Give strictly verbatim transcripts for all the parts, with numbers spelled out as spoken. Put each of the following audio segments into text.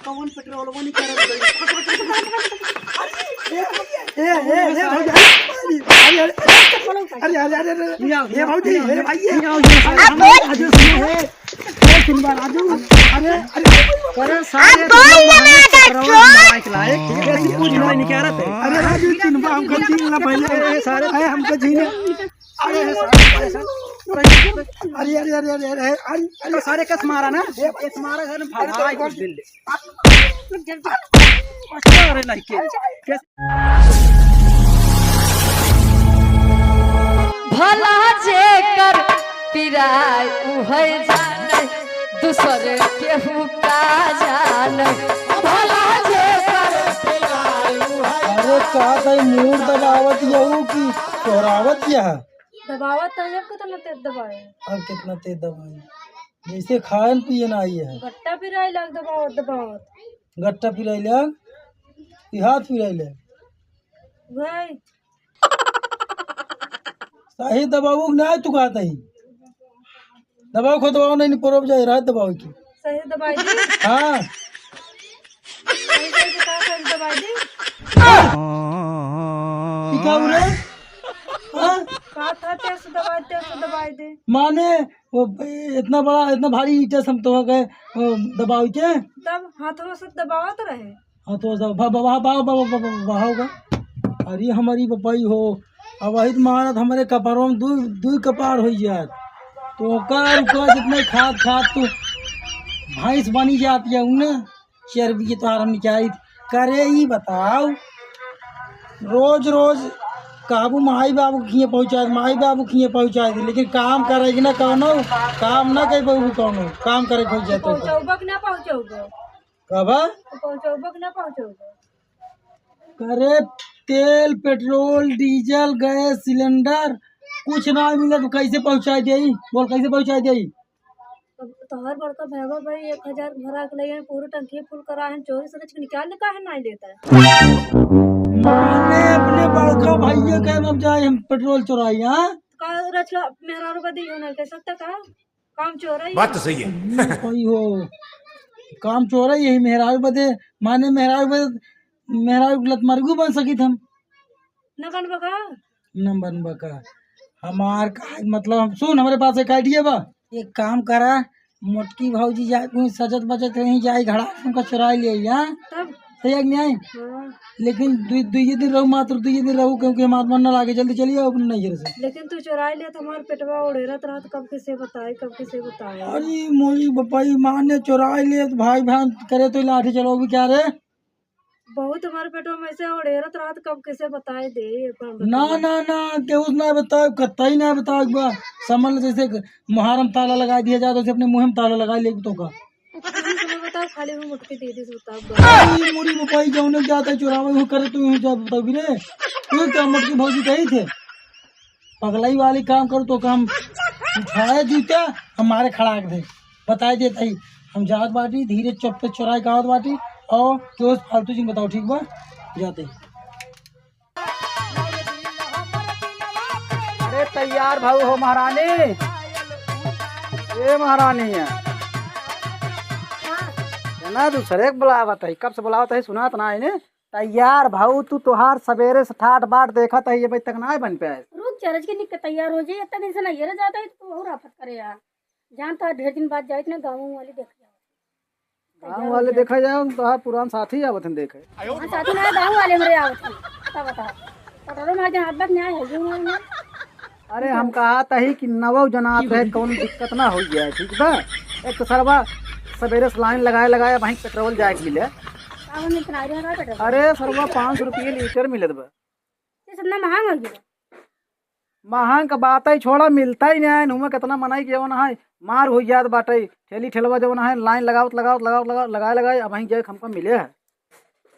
कौन पेट्रोल वो नहीं करत गई। ए, ए, ए, ए, भौजी, अरे, अरे, अरे, अरे, अरे, अरे, ए, भौजी, ए, भाई, ए, ए, राजू, सुनो, ए, ए, सुनबा, राजू, अरे, अरे, अरे, सारे आप बोल ना, पेट्रोल मार के लाए, ठीक है, तू कुछ नहीं निकालत है। अरे, राजू, सुनबा, हमको छीन ला पहले, ए, सारे, ए, हमको छीन। अरे, अरे, अरे, अरे, अरे, अरे, अरे, अरे, अरे, अरे, तो सारे कस मारा ना? ये कस मारा, घर में भगा, अरे, कुछ दिन ले। अच्छा, अरे, नहीं, के, के? भला जेकर पिराय उहै जाने, दूसर केहू का जाने। भला जेकर पिराय उहै अरे, का तई मूड़ दबावत यहू कि चोरावत यह? दबावत तो है, अब कितना तेज दबाए? अब कितना तेज दबाए? जैसे खाए न पिए ना आई है। गट्टा पिराए लाग दबावत, दबावत। गट्टा पिराए लाग कि हाथ पिराए लाग? भाई। सही दबाऊ कि ना तू कहत ही? दबाओ, खो दबाओ, नहीं, नहीं, परोब जाए, रात दबाओ की। सही दबाई दी। हाँ। सही, सही बता, सही दबाई दी। ई का बोले? हाँ? का था, तेज से दबाई, तेज से दबाई दे। माने, वो इतना बड़ा, इतना भारी ईटा से हम तो गए, वो दबाओ के? तब हाथों से दबावत रहे। हाँ, तो सब बा-, बा-, बहाओ गा। अरे, हमारी बपाई हो, अब वही तो मारत हमारे कपारों में दू, दू कपार हो जात। तो ओकर, ओकर जितने खात, खात तू भैंस बनी जात है, उन्हें चर्बी के तोहार हम निकाली। करे ई बताओ, रोज रोज कहबू माई बाबू किए पहुँचाए, माई बाबू किए पहुँचाए दे, लेकिन काम करे कि ना कौनो, काम ना कर पाबू कौनो, काम करे पहुँच जाए तो। पहुँचौबो कि ना पहुँचौबो? कबा? तो पहुँचौबो कि ना पहुँचौबो? करे तेल, पेट्रोल, डीजल, गैस सिलेंडर कुछ ना मिले तो कैसे पहुँचाए देई? बोल, कैसे पहुँचाए देई? अब तोहर बड़का भैया भाई एक हजार भरा के ले आए, पूरी टंकी फुल करा है, चोरी से रच के निकाल ले, काहे ना लेता है? माने अपने बड़का भैया के हम जाए, हम पेट्रोल चोराई, हाँ? का रच के मेहरारू का दी हो ना, कह सकता का? काम चोरई बात तो है। सही है। अरे कोई हो, काम चोरई यही मेहरारू बदे, माने मेहरारू बदे, मेहरारू के लत मारगू बन सकित हम। न बनबा का? न बनबा का? हमार का, मतलब, हम सुन, हमरे पास एक idea बा। एक काम करा, मोटकी भौजी जा, कोई सजत बजत रही, जाई घड़ा से उनका चुराई ले आई, हाँ? तब? सही है कि नहीं? हाँ। लेकिन दुई, दुइये दिन रहू, मात्र दुइये दिन रहू, क्योंकि हमार मन ना लागे, जल्दी चली आओ अपने नैहर से। लेकिन तू चुराई ले तो हमार पेटवा ओढ़ेरत रहत, कब किसे बताई, कब किसे बताई। अरे मोरी बपाई, माने चुराई ले तो भाई भाई करे तो लाठी चलाओगी क्या रे? बहुत हमारे पेटवा में ऐसे ओढ़ेरत रहत, कब किसे बताई दे, अपन ना, बतवा। ना, ना, केहू से ना बताओ, कतई ना बताओ, एक बार समझ लो जैसे मुहारम ताला लगा दिया जाए, तो उसे अपने मुँह में ताला लगा ले तो का। तुम सुनो बताओ, खाली वो मोटकी दीदी से बताओ। अरे, मुड़ी में पाई जौने जाता है चुरावे, वो करे तू ही जा बताओ रे। तू क्या मोटकी भौजी कही थे? पगलाई वाली काम करो तो काम उठाए जूता, हमारे खड़ा कर दे। बताए देता ही, हम जात बाटी, धीरे चुप पे चुराए के आवत बाटी, और केहू से फालतू जिन बताओ, ठीक बा? जाते ही। अरे तैयार भाऊ हो महारानी। ए महारानी है। ना दूसरे के बुलावत है, कब से बुलावत है, सुनात ना है ने। तैयार भाऊ तू तोहार सबेरे से ठाट बाट देखत है, ये अभी तक ना बन पे आए। रुक चरज के निक तैयार हो जाए, इतना दिन से ना ये रह जाता है, तू और आफत करे यार। जान तो ढेर दिन बाद जाइत ना गाँव वाले देख जाओ। गाँव वाले देखा जाओ, तो हाँ, पुरान साथी आवत हैं देखे। हाँ, साथी ना गाँव वाले हमरे आवत हैं। का बताओ? पटरो मार जहाँ अब तक न्याय है, यूं है ना। अरे, हम कहा तही कि नवौ जनात रहे, कौन दिक्कत ना हो जाए, ठीक बा? एक तो सरवा सबेरे से लाइन लगाए लगाए, वहीं पेट्रोल जाए के मिले। का हमने इतना आइडिया ना पेट्रोल? अरे, सरवा पाँच सौ रुपये लीटर मिलत बा। ये सब ना महंग हो गया। महंग का बात है, छोड़ा, मिलता ही नहीं है। हुआ कितना मनाई के जवन है, मार हो जात बाटे। ठेली ठेलवा जवन है, लाइन लगावत, लगावत, लगावत, लगावत, लगाए, लगाए, अब वहीं जाए हमको मिले है।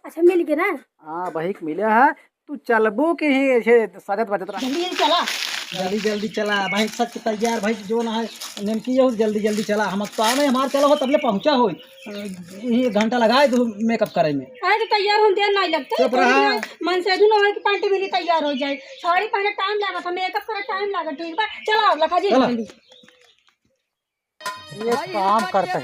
अच्छा, मिल गए ना? हाँ, वहीं के मिले है। तू चलबू कि ही ऐसे सजत बजत रहा? जल्दी, जल्दी चला। जल्दी, जल्दी चला भाई, सच तैयार भाई, जो ना है, नेमकी ये जल्दी, जल्दी चला। हम तो आवे, हमार चला हो, तबले पहुँचा हो। ये घंटा लगाए दो मेकअप करे में। अरे तो तैयार होन देर नहीं लगता। चुप रहा। मन से अजू ना हो कि पार्टी मिली तैयार हो जाए। साड़ी पहने टाइम लागत, मेकअप करे टाइम लागत, ठीक बा? चला, लखा जी, चला। जल्दी। ये काम करता है।